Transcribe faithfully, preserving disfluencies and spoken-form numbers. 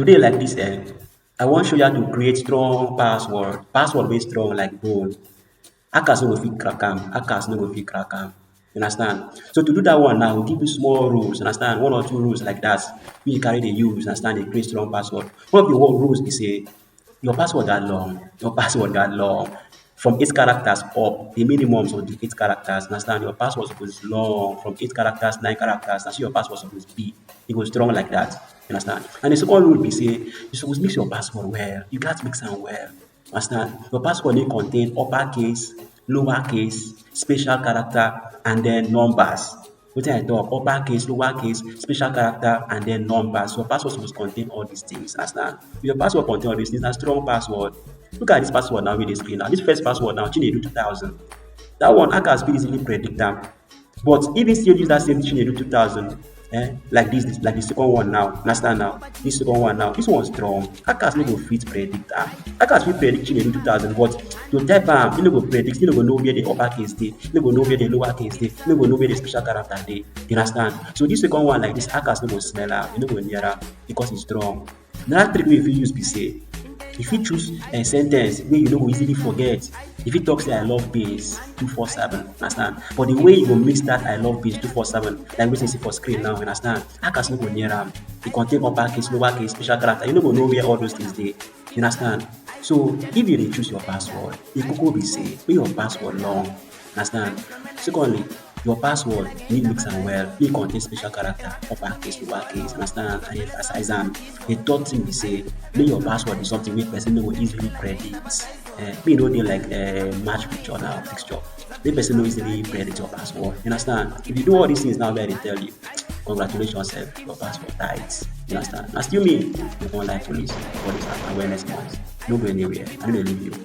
Today like this, eh, I wan show you how to create strong password. Password wey strong like bone. Hackers no go fit crack am. Hackers no go fit crack am. You understand? So to do that one now, I go give you small rules. Understand? One or two rules like that. Wey you carry dey use. Understand? Dey create strong password. One of the one rules be say your password got long. Your password got long. From eight characters up, the minimum of the eight characters. Understand? Your password suppose long from eight characters, nine characters. That's your password suppose be. E go strong like that. You understand? And the second rule be say you suppose mix your password well. You gats mix am well. Understand? Your password need contain uppercase, lowercase, special character, and then numbers. Wetin I talk? Uppercase, lowercase, special character, and then numbers. So your password suppose contain all these things. Understand? If your password contain all these things, na strong password. Look at this password now wey dey screen now. This first password now, Chinedu two thousand. That one, hackers fit easily predict am. But if you still use that same Chinedu two thousand, eh, like this, this, like the second one now, understand now, this second one now, this one strong. Hackers no go fit predict am. Hackers fit predict Chinedu two thousand, but to type am, you no go predict, you no go know where the uppercase dey, you no go know where the lowercase dey, you no go know where the special character dey. You understand? So this second one like this, hackers no go smell am, you no go near am because e strong. Another trick wey you fit use be say you fit choose a sentence wey you no go easily forget. You fit talk say I love beans two four seven, understand? But the way you go mix that I love beans two four seven, like wetin you see for screen now, understand? Hackers no go near am. E contain uppercase, lowercase, special character. You no go know where all those things dey. You understand? So if you dey choose your password, the koko be say make your password long. Understand? Secondly, your password need mix am well, make e contain special character, uppercase, lowercase, understand, and emphasize am. The third thing be say make your password be something wey person no go easily predict. Eh, make e no dey like, eh, match picture now, picture. Make person no easily predict your password. You understand? If you do all these things now wey I dey tell you, congratulations sef, your password tight. You understand? Na still me, Ogbonge Life Police, for this awareness month. No go anywhere. I no dey leave you.